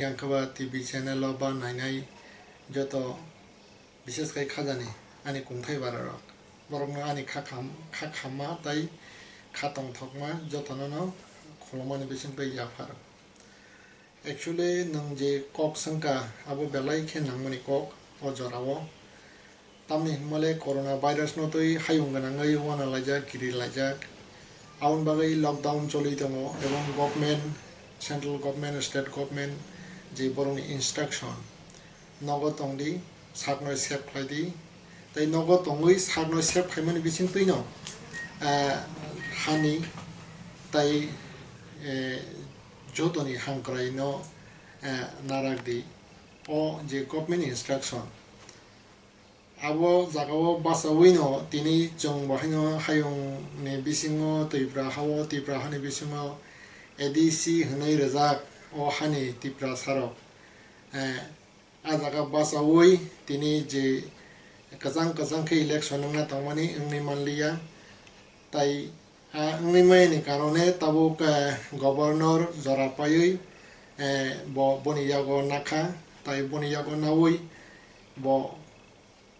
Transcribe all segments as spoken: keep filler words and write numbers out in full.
Yang khe ba T V channel o ba nainai joto, bises khai khajani ani kungthai bara rok, borokno ani kha kham-, kha khamma tei kha tongthokma jotono no khulumani bisingtwi yaphar. Actually, nwng je kok swngkha, abo belai khe nangmani kok o jorao. Tamni hwnmale corona virus no twi hayung gwnangwi uanalaijak, kirilaijak. Aboni bagwi lockdown choli tongo, ebong government, central government, state government je borokni instruction, nogo tongdi, sakno save khlaidi. Tei nogo tongwi sakno save khaimani bisingtwino, eh, hani tei, eh, jotoni hamkraino, eh, narakdi. O je government instruction, abo jagao bachawino tini chwng bo haino hayungni bisingo Tripura hao, Tripura hani bisingo A D C hwnwi rwjak o hani Tiprasarok, eh, a jaga bachaui tini je kwchang kwchang khe election wngna tongmani wngwi manliya. Tai a wngwi mani karone tabuk, eh, governor jora paiwi, eh, bo boni yago nakha, tai boni yago naui bo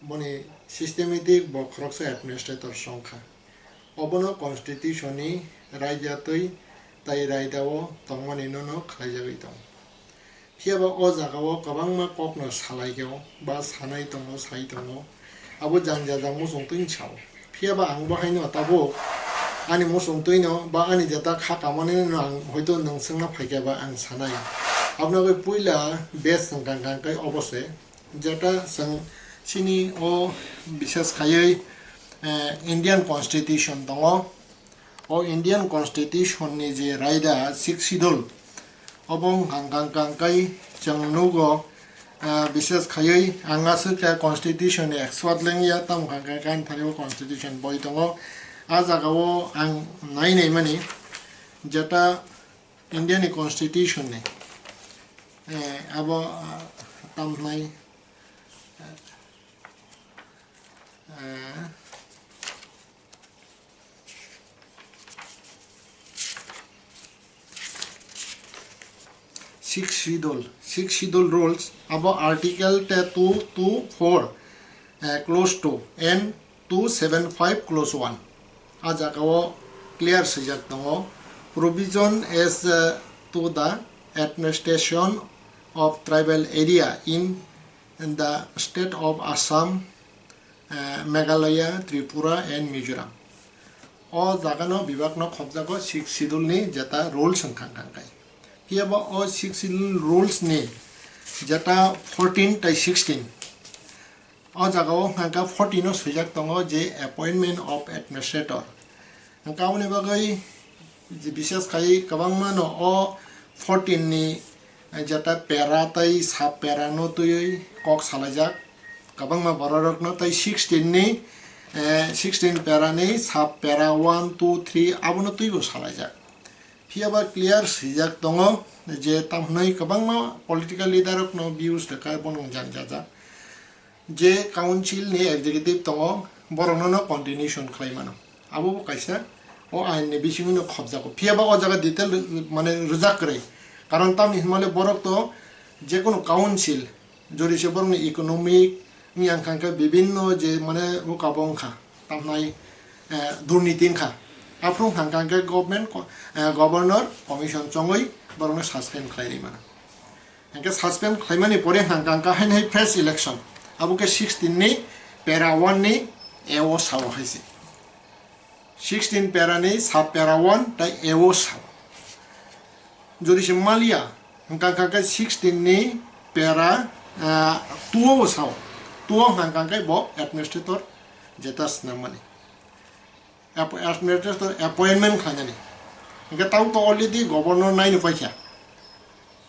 boni systematic bo khoroksa administrator songkha. Obono constitution ni raida twi tai raida o tongmani nono khlaijagwi tongo. Phiya ba o jaga o kwbangma kokno salai khe o, ba sanai tongo, sai tongo, abo jang jajak muchung twi sao. Phiya ba ang bo haino tabuk ani muchung twi no ba ani jeta kha kamani no ang hoito nwng swngna phai khe ba ang sanai. Aboni bagwi puila base swng kang kang khe obo se, jeta swng chini o bises khaiwi, eh, Indian Constitution tongo. O Indian Constitution ni je raida Sixth Schedule, obo wng kang kang kang kai chwng nugo, ah, bises khaiwi ang aswk khe Constitution ni expert lengya, tamo kang kang kang thani o Constitution boi tongo. A jaga o ang nai nai mani jeta India ni Constitution ni, eh, abo, ah, tam hwnai, eh, Sixth Schedule, Sixth Schedule rules, abo article te two two four, eh, clause two and two seven five clause one. A jaga o clear swijak tongo, provision as, eh, to the administration of tribal area in in the state of Assam, eh, Meghalaya, Tripura and Mizoram. O jagano bibakno khobjago Sixth Schedule ni jeta rules wng kha kang kai. Phiya ba o Sixth Schedule rules ni jeta fourteen tai sixteen. O jagao hwnkha khe fourteen o swijak tongo je appointment of administrator. Hwnkha aboni bagwi je bises khai kwbangma no o fourteen ni jeta para tai sub para no twiwi kok salaijak kwbangma borok rokno, tai sixteen ni, eh, sixteen para ni sub para one, two, three abono twibo salaijak. Phiya ba clear swijak tongo je tamhwnwi kwbangma political leader rokno views rwkha, bono jang jajak. Je council ni executive tongo, borokno no continuation khlai mano. Abo bo kaisa o ain ni bisingo no khobjago. Phiya ba o jaga detail rw-, mane rwjak kwrwi. Karon tamni hwnmale borok to jekunu council, jodi se borokni economic wngya wngkha khe bibinno je mane uka bo wngkha, tamnai, eh, durniti wngkha. Aphuru wngkha khe government co-, eh, governor commission chongwi borokno suspend khlai ri mano. Hingke suspend khlaimani pore hwnka hwnka haino hai fresh election. Abo khe sixteen ni para one ni A O sao hai se. Sixteen para ni sub para one tai A O sao. Jodi se maliya, hwnka hwnka khe sixteen ni para, ah, two o sao. Two o hwnka hwnka khe bo administrator jeta snam mani. App-, administrator appointment khlainani. Hingke tau to already governor naini paikha.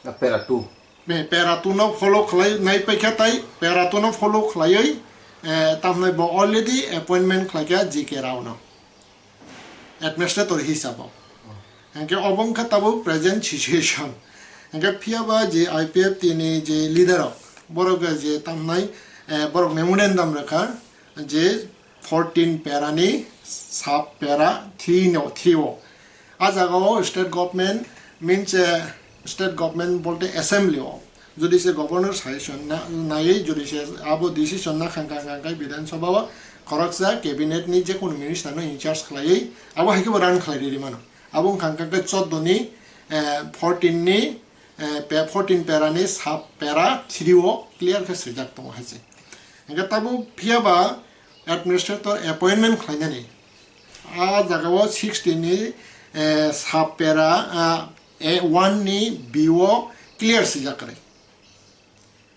A para two. Be, para two no follow khlai nai paikha tai, para two no follow khlaioi, eh, tamnai bo already appointment khlaikha G K Rao no. Administrator hisabo. Hingke obo wngkha tabuk present situation. Hingke phiya ba je I P F T ni je leader rok, borok je tamnai, eh, borok memorandum rwkha je fourteen para ni sub para three no, three o. A jaga o state government means, eh, State government bolte assembly o, jodi se governor suggestion na, naiwi jodi se abo decision na khan khan khan khai Bidhan Sabha o khoroksa cabinet ni jekunu minister no in charge khlaiwi abo hai khe bo run khlai riri mano. Abo wngkha kha khe chordo ni, eh, fourteen ni, eh, pe-, fourteen para ni sub para three o clear khe swijak tongo hai se. Hingkhe tabuk phiya ba administrator appointment khlainani. A jaga o sixteen ni, eh, sub para, ah, A one ni B o clear swijak kwrwi.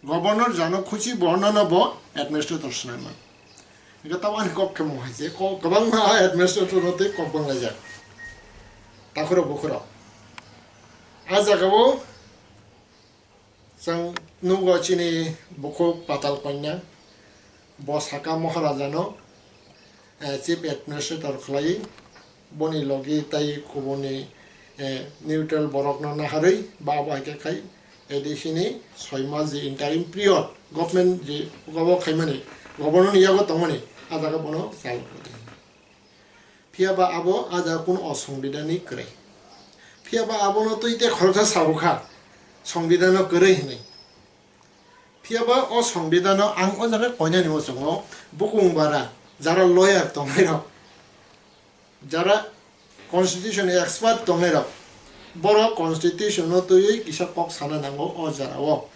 Governor jano khuchi bo nono bo administrator swnai man. Hingkhe tabuk ani kok khe mo hai se, kok kwbangma administrator no tei kok banglaijak. Takhurok bukhurok. A jaga o chwng nugo chini bukhuk Patal Kanya, bo saka Maharaja no, eh, chief administrator khlai, boni logi tai kubuni, eh, neutral borok no naharwi ba abo hai khe khai A D C ni soi mas je interim period government je gobo khaimani, governor ni yago tongmani, a jaga bono chalo. Phiya ba abo a jaga kunu osongbidhanik kwrwi. Phiya ba abono twi tei khoroksa sabo kha, songbidhano kwrwi hinwi. Phiya ba o songbidhano ang o jaga koinani muchungo bukung bara jara lawyer tongnairok, jara constitution expert tongnairok, borok constitution no twiwi kisa kok sana nango o jara o.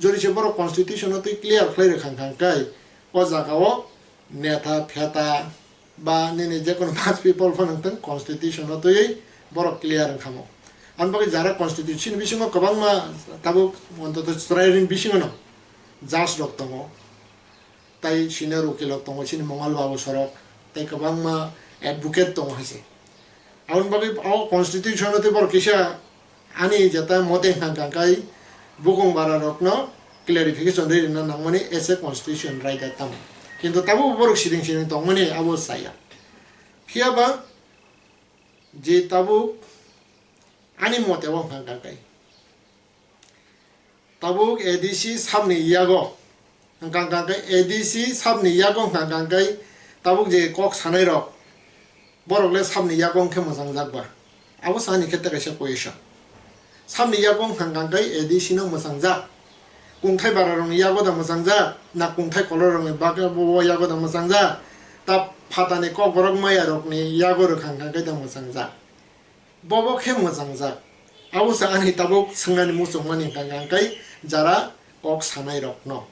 Jodi se borok constitution no twi clear khlai rwkha kha khe o jaga o netha pheta ba nini jekono mass people phano tong constitution no twiwi borok clear wngkha mo. Ani bagwi jara constitution bisingo kwbangma tabuk ontoto chwrairokni bisingo no judge rok tongo, tai senior ukil rok tongo, chini Mongal Babu sorok, tai kwbangma advocate tongo hai se. Aboni bagwi o constitution no tei borok kisa ani jeta mote hwnka hwnka khai bukung bara rokno clarification rwi rwna nangmani as a constitution right tamo. Kintu tabuk borok siding siding tongmani abo chaya. Phiya ba je tabuk ani mote bo hwnka hwnka khai tabuk A D C sabni yago hwnka hwnka khe A D C sabni yago hwnka hwnka khe tabuk je kok sanai rok borok le sabni yago hwnkhe mwchangjak ba? Abo sa ani khe tei kaisa question. Sabni yago hwnka hwnka khe A D C no mwchangjak, kungthai bara rokni yago da mwchangjak, na kungthai kolor rokni bagwi bo yago da mwchangjak, ta phatani kokborok maya rokni yago rwkha hwnka hwnka khe da mwchangjak? Bobo khe mwchangjak. Abo se ani tabuk swngnani muchungmani hwnka hwnka khe jara kok sanai rokno.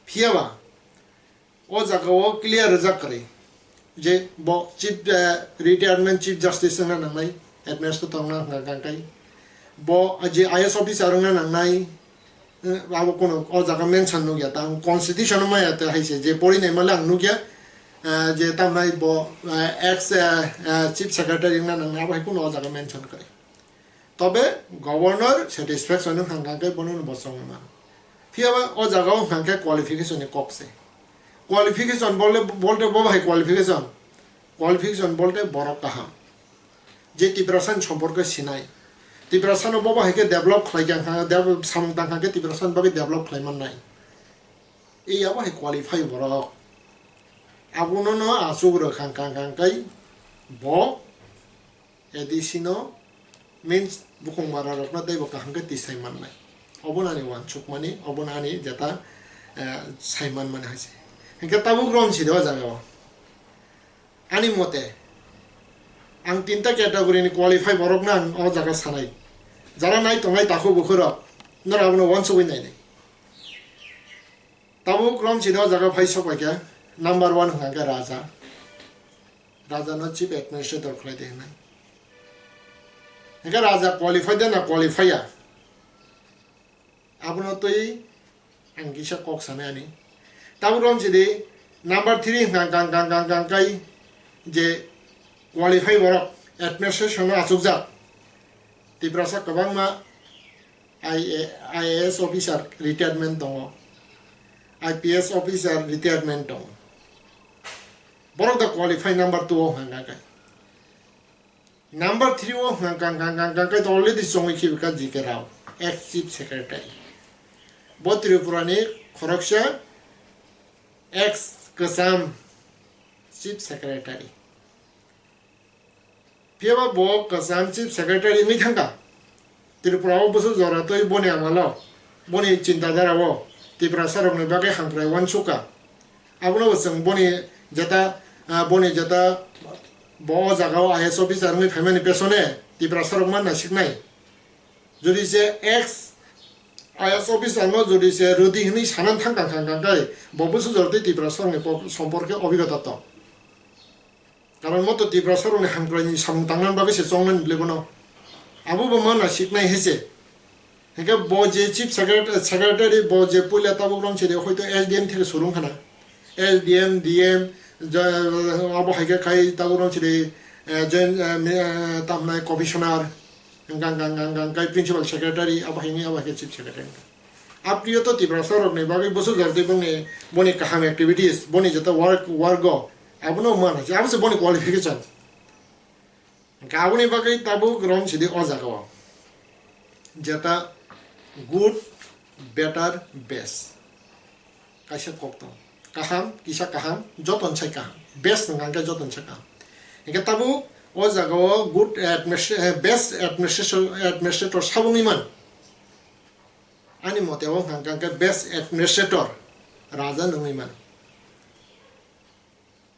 Phiya ba o jaga o clear rwjak kwrwi je bo chief, eh, retirement chief justice wngna nangnai, administrator wngna hwnka hwnka khe bo je I A S officer wngna nangnai, Eh, abo kunu o jaga mention nukya, ta ang constitution o maya te hai se je pori nai male ang nukya, eh, je tamnai bo, eh, ex, eh, eh, chief secretary wngna nangnai abo hai kunu o jaga mention kwrwi. Tobe governor satisfaction wng hang khe bono no bosong ma. Phiya ba o jaga o hang khe qualification ni kok se. Qualification bolte, bolte bo hai qualification. Qualification bolte borok kaham. Je Tiprasa ni somporke sinai. Tiprasa no bo bahai khe develop khlai kha, develop samung tang kha khe Tiprasa ni bagwi develop khlai mannai. Ei abo hai qualify borok. Abono no achuk rwkha kha kha kai bo A D C no means bukung bara rokno tei bo kaham khe tisai mannai. Obo no ani uansukmani, obo no ani jeta, eh, sai manmani hai se. Hinkhe tabuk rom si de o jaga o. Ani mote, ang tinta category ni qualify borok no ang o jaga sanai. Jara nai tongnai takhuk bukhuk rok, norok abono uansugwi nainai. Tabuk rom si de o jaga phai sok bai khe number one hwnka khe Raja. Raja no chief administrator khlai de hwnai. Hinkhe Raja qualify de na qualify ya? Abono twi ang kisa kok sanai ani. Tabuk rom sidi number three hwnka kang kang kang kang kai je qualify borok administration no achukjak. Tiprasa kwbangma I A, I A S officer retirement tongo, I P S officer retirement tongo. Borok da qualify number two o hwnka kai. Number three o hwnka kang kang kang kang kai to already chongwi khibika G K Rao, ex chief secretary. Bo Tripura ni khoroksa ex kwcham chief secretary. Phiya ba bo kwcham chief secretary wngwi thangkha. Tripura o bwswk jora twi boni amalo, boni chinta dara o Tiprasa rokni bagwi hamkrai uansukha. Abono bo chwng boni jeta, ah, boni jeta bo o jaga o I A S officer wngwi phaimani pesone Tiprasa rok ma nasiknai. Jodi se ex I A S officer no jodi se rwdi hwnwi sanan thang kang kang kang kai, bo bwswk jora twi Tiprasa rokni pok-, somporke obigota tong. Karon moto Tiprasa rokni hamkraini samung tangnani bagwi se chongnani bwlai bono. Abo bo ma nasiknai hai se. Hingke bo je chief secret-, secretary, bo je puila tabuk rong chede hoito S D M theke surung khana. S D M, D M, ja-, abo hai khe khai tabuk rong chede, eh, join, eh, mi-, eh, tamnai commissioner, hingka, hingka, hingka, hingka, hingka, kai principal secretary, abo hai ni, abo hai khe chief secretary. Apriyo to Tiprasa rokni bagwi bwswk jora twi bongni, boni kaham activities, boni jeta work, work o, abono mana, abo se boni qualification. Hingke aboni bagwi tabuk rom sidi o jaga o. Jeta good, better, best. Kaisa kok tong. Kaham, kisa kaham, joton sai kaham. Best hingka hingke joton sai kaham. Hingke tabuk o jaga o good administra-, eh, best administration, administrator sabungni man. Ani mote o hingka hingke best administrator raja nungwi man.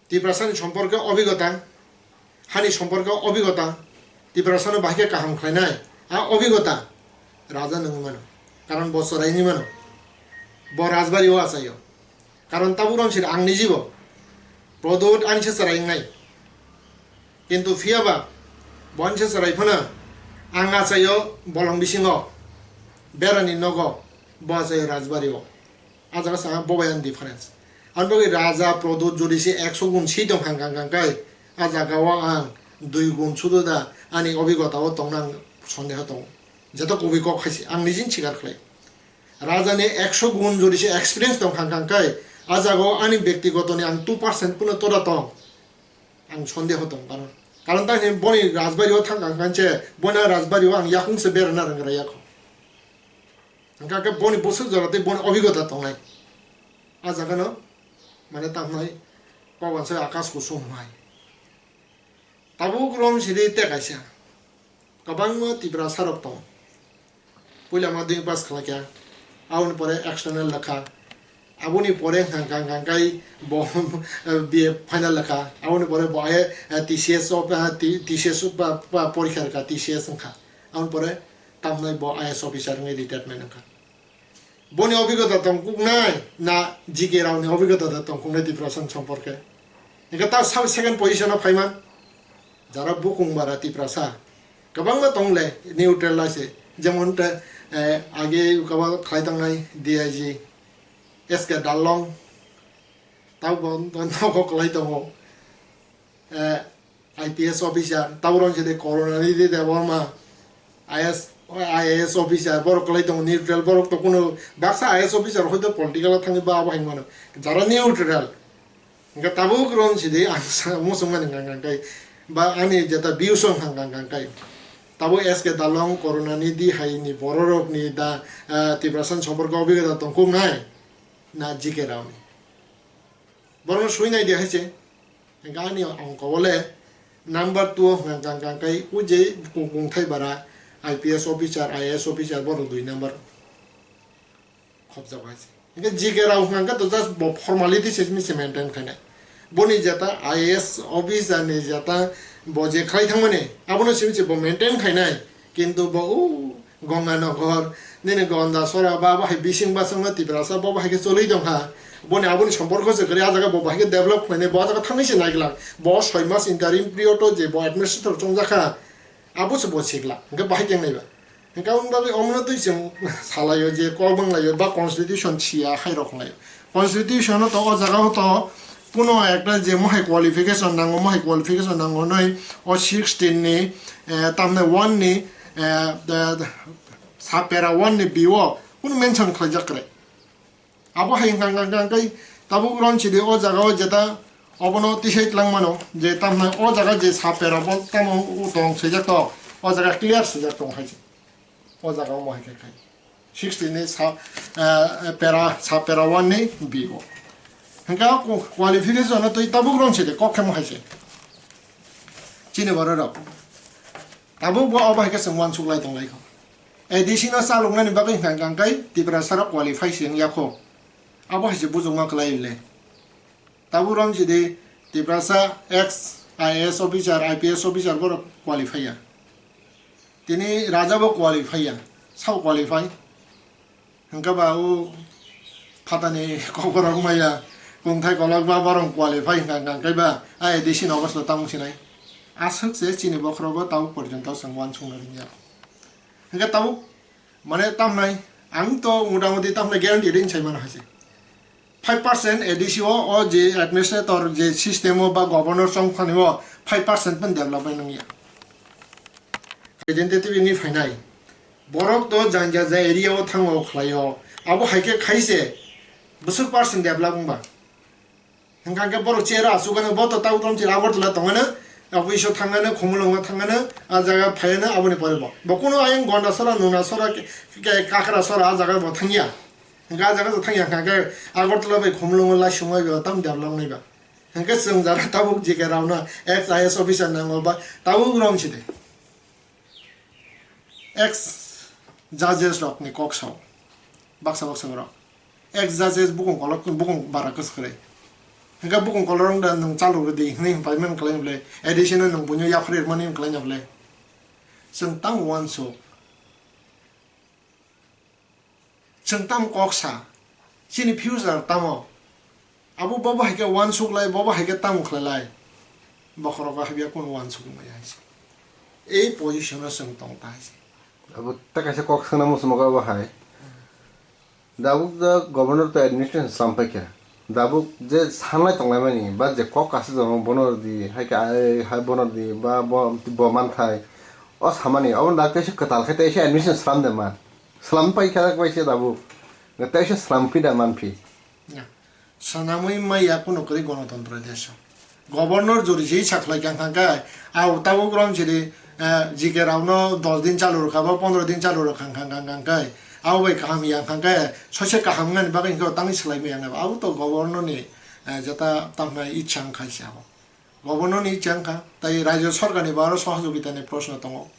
Tiprasani somporke obigota, hani somporke obigota, Tiprasano bahai khe kaham khlainai, a obigota raja nungwi mano, karon bo chwrai wngwi mano, bo rajbari o achaio, karon tabuk romsir ang nijibo Pradyot ani se chwrai wngnai, kintu phiyaba bo ani se chwrai phano ang achaio bolong bisingo, berani nogo, bo achaio rajbari o. A jaga sa bo bai ang difference. Ang bagwi raja Pradyot jodi se ekso gun si tong hang hang hang kai, a jaga o ang dui gun sudu da ani obigota o tongna ang sondeho tongo. Jeto kubui kok hai se ang nijin sikar khlai. Raja ni ekso gun jodi se experience tong hang hang kai, a jaga o ani bektigoto ni ang two percent kuno tora tong. Ang sondeho tong karon. Karon ta ni boni rajbari o thang hang hang se, boni rajbari o ang yakung se berana rang raya kho. Hingkha khe boni bwswk jora tei boni obigota tongnai. A jagano, mane, tamhnai kok wansai akas kusum hai. Tabuk rom sidi tei kaisa. Kwbangma Tiprasa rok tongo. Puila ma dui pass khlaikha. Aboni pore external lekha. Aboni pore hang hang hang kai bo B A final lekha. Aboni pore bo aye, eh, T C S o, eh, T-, T C S o pa, pa, porikha lekha, T C S wngkha. Aboni pore tamhnai bo I A S officer wngwi retirement wngkha. Boni obigota tong kuknai na G K Rao ni obigota da tong kuknai Tiprasa ni somporke? Hingke ta sab second position o phaima jara bukung bara Tiprasa kwbangma tong le neutral lai se, jemon te, eh, age ukaba khlai tongnai D I G S K Darlong, tabo nogo kwlai tongo. Eh, I P S officer, tabuk rong sidi Karunanidhi Debbarma, I S, I A S officer, borok kwlai tongo neutral, borok to kuno baksa I A S officer hoito political o thangwi ba abo hai mano, jara neutral. Hingke tabuk rong sidi ang sa-, muchungmani hang hang kai, ba ani jeta views rong hang hang hang kai. Tabuk S K Darlong, Karunanidhi hai ni borok rok ni da, ah, Tiprasa ni somporko obigota tongkuk nai na G K Rao ni. Borokno sui nai di hai se. Hingke ani ongko o le number two o hwnka hwnka hwnka kai o je kung kung thai bara I P S officer, I A S officer borok dui number khopjak hai se. Hingke G K Rao hwnka hwnkhe to just bo formality se simi se maintain khainai. Boni jeta I A S officer ni jeta bo je khlai thangmani abono simi se bo maintain khainai. Kintu bo o Gonganagar, nini Gondasora ba, bo hai bising basongno Tiprasa, bo, bo hai khe choli tongkha. Boni aboni somporko se kwrwi, a jaga bo, bo hai khe develop khlainai, bo a jaga thangwi se naiglak. Bo soi mas interim period o je bo administrator chongjakha, abo se bo siglak. Hingke bo hai khe naiba. Hingke aboni bagwi omono twi chwng salaio je kok banglaio ba constitution siya hai rok khlaio. Constitution o to o jaga o to kuno ekta je mohai qualification nango, mohai qualification nango hinwi o sixteen ni, eh, tamni one ni, eh, eh, sapera one ni B O kuno mention khlaijak kwrwi. Abo hai hwnka hwnka hwnka hwnkhe tabuk ron sidi o jaga o jeta obono tisai twlang mano je tamni o jaga je sapera bo tamo tong swijak to o jaga clear swijak tong hai se. O jaga o mohai khe khai. Sixteen ni sa, eh, para, sapera one ni B O. Hingke o qualification no twi tabuk rong se de, kok khe mohai se. Chini borok rok. Tabuk bo abo hai khe chwng uansuk lai tong lai kho. A D C no chaloknani bagwi hwnkha hwnkha khe Tiprasa rok qualify se wngya kho. Abo hai se bujokma kwlai le. Tabuk rom sidi Tiprasa ex I A S officer, I P S officer borok qualify ya. Tini raja bo qualify ya. Sao qualify? Hwnkhe ba o phatani kokborok maya kungthai kolok ba borok qualify hwnkha hwnkha khe ba A D C ni obostha tamo sinai. Aswk se chini bokhorogo tabuk porjonto chwng uansukna ringya. Hwnkhe tabuk mane tamnai ang to mota moti tamnai guarantee ring sai mano hai se. Five percent A D C o, o je administrator je system o ba governor chong thani o five percent phan development wngya. Representative wngwi phainai. Borok to jang jang jang area o thango khlaio. Abo hai khe khai se bwswk percent develop wngba. Hwnkha khe borok chair o achuk ano, bo to tabuk tamo chini Agartala tong ano, office o thang ano, Khumulwngo thang ano, a jaga phai ano, aboni pore bo. Bo kuno ayang Gondasora, Nunasora, ke, ke, Kakrasora, a jaga bo thangya. Hwnkha a jaga bo thangya, hwnkha khe Agartala bai Khumulwngo laisung bai bo tam develop nai ba. Hwnkhe chwng jara tabuk J K Rao no ex I A S officer nango ba tabuk rom sidi. Ex judges rok ni kok sao. Baksa baksa borok. Ex judges bukung kolok, bukung bara kwswk kwrwi. Hwnkhe bukung kolok wng da nwng chalok rwdi hwnwi hwnpai man kwlai bwle. A D C no nwng buino yaphar rwmani wng kwlai bwle. Chwng tamo uansuk. Chwng tamo kok sa, chini future tamo? Abo bobo hai khe uansuk lai, bobo hai khe tamo khlai lai? Bokhorogo habya kunu uansuk maya hai se. Ei position o chwng tong ta hai se. Abo ta kaisa kok swngna muchungma abo hai. Dabuk da governor to administration slam pai kha. Dabuk je sanlai tonglaimani, ba je kok aswk jano bono rwdi, hai khe ai, hai bono rwdi, ba bo, bo manthai, o samani, abo da kaisa kwtal khe teisa admission slam de man. Slam pai kha bai se dabuk. Teisa slam phi da man phi. Na. Swnamwi maya kuno kwrwi Ganatantro desh o. Governor jori se sakhlai kha hwnkha khe, abo tabuk rom sidi, eh, J K Rao no dos din chalu rwkha ba pondro din chalu rwkha hwnkha hwnkha khe, abo bai kaham ya hwnkha khe, soise kaham wngnani bagwi hwnkhe tangwi swlai maya wngnai. Abo to governor ni, eh, jeta tamhnai ichha wngkha se abo. Governor ni ichha wngkha, tai rajyo sorkar ni bo aro sohojogita ni proshno tongo.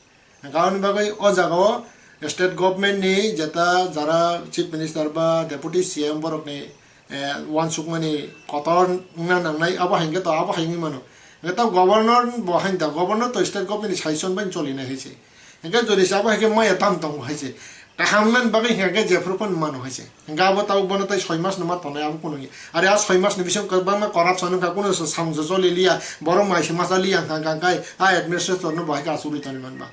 Hwnkhe aboni bagwi o jaga o state government ni jeta jara chief minister ba deputy C M borok ni, eh, uansukmani kotor wngna nangnai, abo hai hwnkhe to abo hai wngwi mano. Hwnkhe to governor bo hai da, governor to state government ni suggestion bai cholinai hai se. Hwnkhe jodi se abo hai khe maya tam tongo hai se. Kaham nani bagwi hwnkhe jephru phano mano hai se. Hwnkhe abo tabuk bono tai soi mas no ma tongnai abo kuno ya. Are a soi mas ni bisingo kwbangma corruption wngkha, kuno se samung se choli liya, borok mai se masa liya hwnkha hwnkha khe a administrator no bo hai khe achugwi tongwi manba.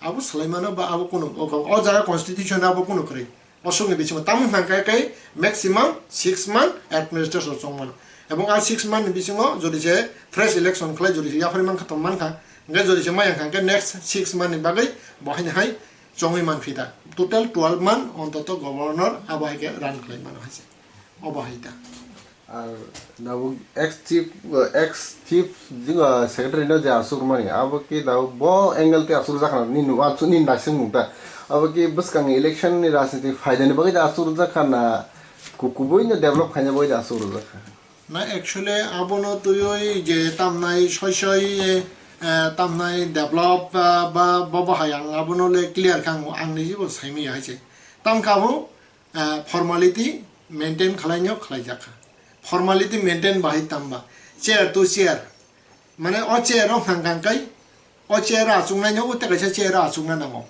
Abo swlai mano ba abo kuno o, o jaga constitution abo kuno kwrwi. Bosongni bisingo tamo hwnkha khe maximum six month administration chong mano. Ebong a six month ni bisingo jodi se fresh election khlai, jodi se yapharwi mankha tong mankha, hwnkhe jodi se maya hwnkha khe next six month ni bagwi bo haino hai chongwi manphi da. Total twelve month ontoto governor abo hai khe run khlai mano hai se. Obo hai da. Ar nabo ex chief, ex chief jing, ah, secretary no je asuk mani, abo ki da bo angle te asuk jakna ni nu, ah, ni naising mung ta. Abo ki bwskang election ni rajniti phaida ni bagwi da asuk jakha na ku-, kubui no develop khaina bagwi da asuk jakha. Na actually abono twiwi je tamnai soi soi, eh, tamnai develop, ah, ba bo bahai ang abono le clear kha ang, ang ni jibo saimaya hai se. Tamkha bo, ah, formality maintain khlaino khlaijakha. Formality maintain bahai tamba chair to chair, mane o chair o hang hang kai o chair o achuknai no o tei kaisa chair o achukna nango.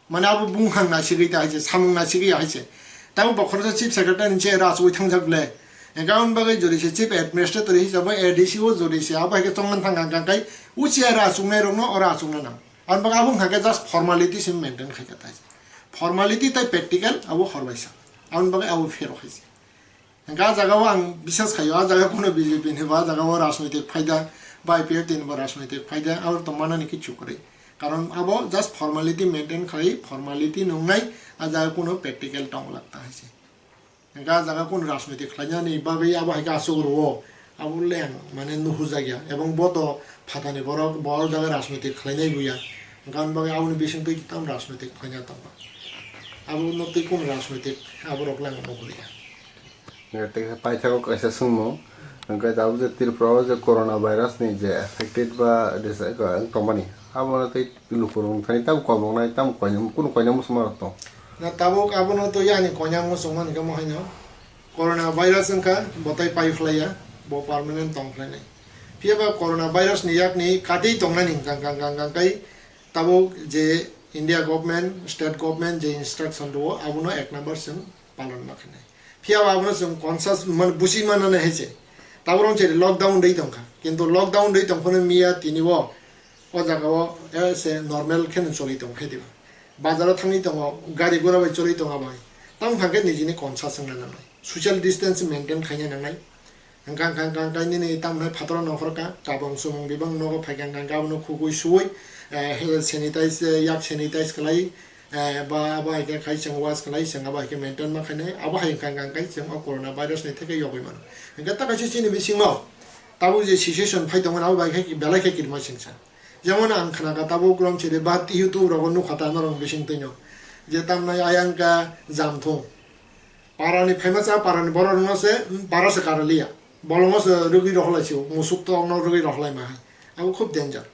Mane abo bung hang na sigwi ta hai se, samung na sigwi hai se. Tamo bokhorok chief secretary ni chair o achugwi thangjak le. Hwnkhe aboni bagwi jodi se chief administrator hisabai A D C o jodi se abo hai khe chongmani thang hang hang kai o chair o achuknai rok no oro achukna nang. Aboni bagwi abo hwnkha khe just formality se maintain khai kha tai. Formality tei practical abo horbaisa. Aboni bagwi abo phero hai se. Hwnkhe a jaga o ang bisas khaio, a jaga kuno B J P ni bo, a jaga o rajnoitik phaida, ba I P F T ni bo rajnoitik phaida, abo to manani kichu kwrwi. Karon abo just formality maintain khai, formality nungnai, a jaga kuno practical tong lak ta hai se. Hwnkhe a jaga kuno rajnoitik khlainani bagwi abo hai khe asuk rwo, abo le ang mane nuhujak ya, ebong bo to phatani borok, bo o jaga rajnoitik khlainai bo ya, hwnkhe aboni bagwi aboni bising twi tam rajnoitik khlaina tongma. Abo no twi kuno rajnoitik abo rok le ang nuhur ya. Tei paithago kaisa swngmung, Hwnkhe tabuk je Tripura o je corona virus ni je affected ba risa wng tongmani, abono tei lukurok wng thani tamo koboknai, tamo koinai, kunu koinai muchungmarok tong? Na tabuk abono twi ani koinai muchungmani khe mo haino corona virus wngkha, bo tai pai phlaiya, bo permanent tong phlainai. Phiya ba corona virus ni yakni katwi tongnani hwnkha, hwnkha, hwnkha, hwnkha, hwnkha, tabuk je India government, state government je instruction rwo, abono ek number chwng palon ma khainai. Phiya ba abono chwng conscious, mane, buchi manani hai se. Tabuk rong se lockdown dei tongkha. Kintu lockdown dei tongphano miya tini o, o jaga o, eh, se normal kheno choli tong khe diba. Bazar o thangwi tongo, gari gura bai choli tongo bai. Tamo hwnkha khe nijini conscious wngna nangnai. Social distance maintain khaina nangnai. Hwnkha, hwnkha, hwnkha, hwnkha, nini tamo hai phataro nongkhor ka, kabang sumung bebak nogo phaikha, hwnkha, hwnkha, abono khugui suui, eh, hand sanitize, eh, yak sanitize khlai, eh, ba abo hai khe khai chwng wash khlai, chwng abo hai khe maintain ma khainai, abo hai hwnkha, hwnkha, hwnkha, chwng o corona virus ni theke yogwi mano. Hwnkhe ta kaisa chini bisingo tabuk je situation phai tongmani, abo bai khe belai khe kirima singsa. Jemon ang khna kha tabuk rom chiri ba YouTube rogo nukha ta norok bising twino. Je tamnai ayang ka jamthung. Parani phaima cha parani borok no se, para se karaliya. Bolongo se rwgwi rohorlai sio, musuk tok no rwgwi rohorlai ma hai. Abo khub danger.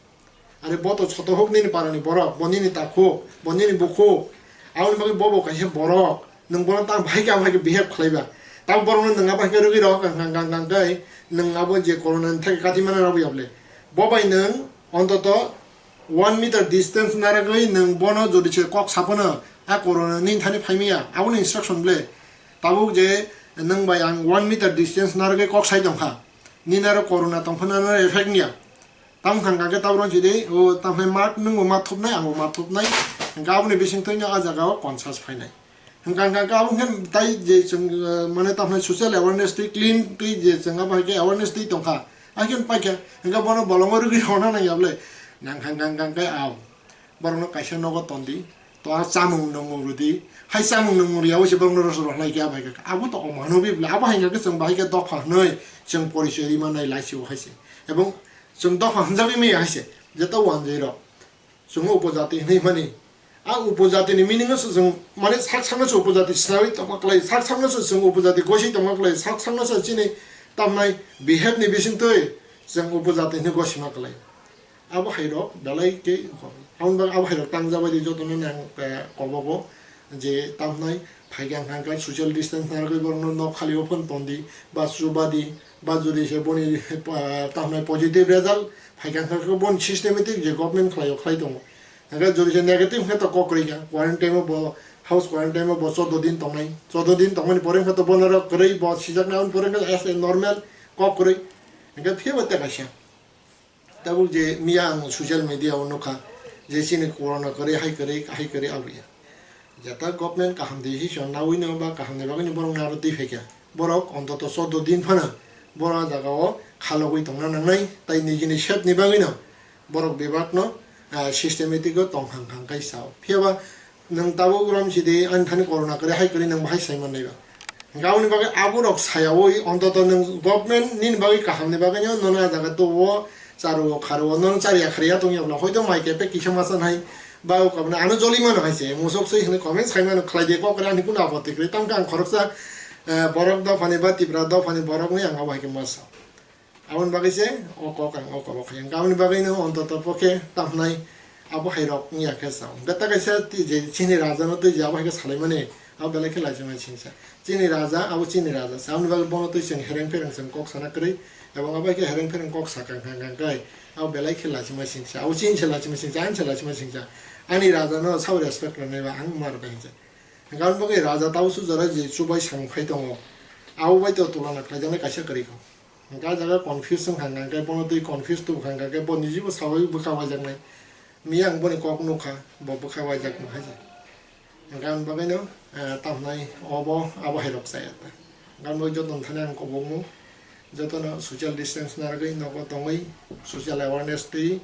Are bo to soto hok nini parani borok, bo nini takhu, bo nini bukhu. Aboni bagwi bo bo kaisa borok. Nwng bono tang bahai khe, bahai khe behave khlai ba. Tang borok no nwng abo hai khe rwgwi rohor kang kang kang kang kai. Nwng abo je corona ni thai kati mana rw ya bole. Bo bai nwng ontoto one meter distance naragwi nwng bono jodi se kok saphano a corona nini thani phaimiya, aboni instruction ble. Tabuk je nwng bai ang one meter distance naragwi kok sai tongkha, nini aro corona tongphano ano effect niya. Tamo hwnkha khe tabuk rong chidi, o tamo hwnwi mat nwngbo mat thupnai, angbo mat thupnai, hwnkhe aboni bisingtwi no a jaga o conscious phainai. Hwnkha hwnkha khe abo hwnkhe tai je chwng, eh, mane tamo hwnwi social awareness twi clean twi je chwng abo hai khe awareness twi tongkha, hakhe paikha, hwnkhe bono bolongo rwgwi rwna nangya bwle, nang hwnkha hwnkha khe ao. Borokno kaisa nogo tondi, to a chamung nungmung rwdi, hai chamung nungmung rwya se borokno roso rohlai khe abo hai khe, abo to omanobi bwle, abo hai khe chwng bahai khe dopha hwnwi chwng porichoi rima nai laisio hai se, ebong chwng dopha hwnjagwi maya hai se, jeto wanjwi rok chwng upojati hwnwi mani, a upojati ni meaning no se chwng mane sak sakno se upojati swnamwi tongma klai, sak sakno se chwng upojati goswi tongma klai, sak sakno se chini tamnai behave ni bisingtwi chwng upojati hwnwi gosima klai. Abo hai rok belai khe, aboni bagwi abo hai rok tangjabai di jotono nang, eh, kobogo je tamnai phaikha hwnkha khe social distance narwgwi borokno nok khali o phano tondi ba chubadi ba jodi se boni, eh, tamnai positive result phaikha hwnkha khe boni systematic je government khlai o khlai tongo. Hwnkhe jodi se negative hwnkhe to kok kwrwi kha quarantine o bo house quarantine o bo choudo din tongnai, choudo din tongmani pore hwnkhe to bono rok kwrwi bo sijaknai aboni pore hwnkhe as a normal kok kwrwi hwnkhe phiya bo tei kaisa. Tabuk je miya ang social media o nukha je chini corona kwrwi hai kwrwi hai kwrwi aboya. Jeta government kaham decision nawi no ba kaham ni bagwi no borok naro twi phaikha. Borok ontoto choudo din phano borok ah jaga o khalogwi tongna nangnai tai nijini safety ni bagwi no borok bebak no, ah, systematic o tong hang hang kai sao. Phiya ba nwng tabuk rom sidi ani thani corona kwrwi hai kwrwi nwng bahai sai mannai ba. Hwnkhe aboni bagwi aborok sayaui ontoto nwng government nini bagwi kahamni bagwino nono ah jaga tubuo charuo kharuo nono chariya khariya tongya bwla hoito mai kepek kisa masa nai ba o kabna ano joli mano hai se musok soi hwnwi comment sai mano khlai de kok kwrwi ani kunu apotti kwrwi tamkhe ang khoroksa, eh, borok dophani ba Tipra dophani borokni ang abo hai khe masa. Aboni bagwi se o kok ang o kok o khayo. Hwnkhe aboni bagwino ontoto pokhe tamhnai abo hai rok wngya khe chao. Hwnkhe ta kaisa twi je chini raja no twi je abo hai khe salaimani abo belai khe lachima singsa. Chini raja abo chini raja se. Aboni bagwi bono twi chwng hereng phereng chwng kok sana kwrwi. Ebong abo hai khe hereng phereng kok sakha hwnkha hwnkha khe abo belai khe lachima singsa. Abo chini se lachima singsa, ani se lachima singsa. Ani raja no sabo respect rwnai ba ang ma rwnai hwnkhe. Hwnkhe aboni bagwi raja tabo sujaro je chubai samung khai tongo. Abo bai to tulana khlaijaknai kaisa kwrwi kho. Hwnkhe ah jaga confuse wngkha hwnkhe bono twi confuse tubukha hwnkhe bo nijibo sawi bwkha waijaknai. Miya ang boni kok nukha, bo bwkha waijak nukha se. Hwnkhe aboni bagwino, eh, tamhnai obo abo hai rok chaya ta. Hwnkhe aboni bagwi jotono thani ang kobokmung, jotono social distance narwgwi nogo tongwi social awareness twi,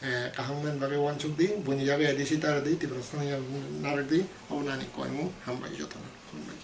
eh, kaham wngmani bagwi uansuk di, buini yagwi A D C ta rwdi, Tiprasani narwk di, obo nani koimung hambai jotono. Hambai.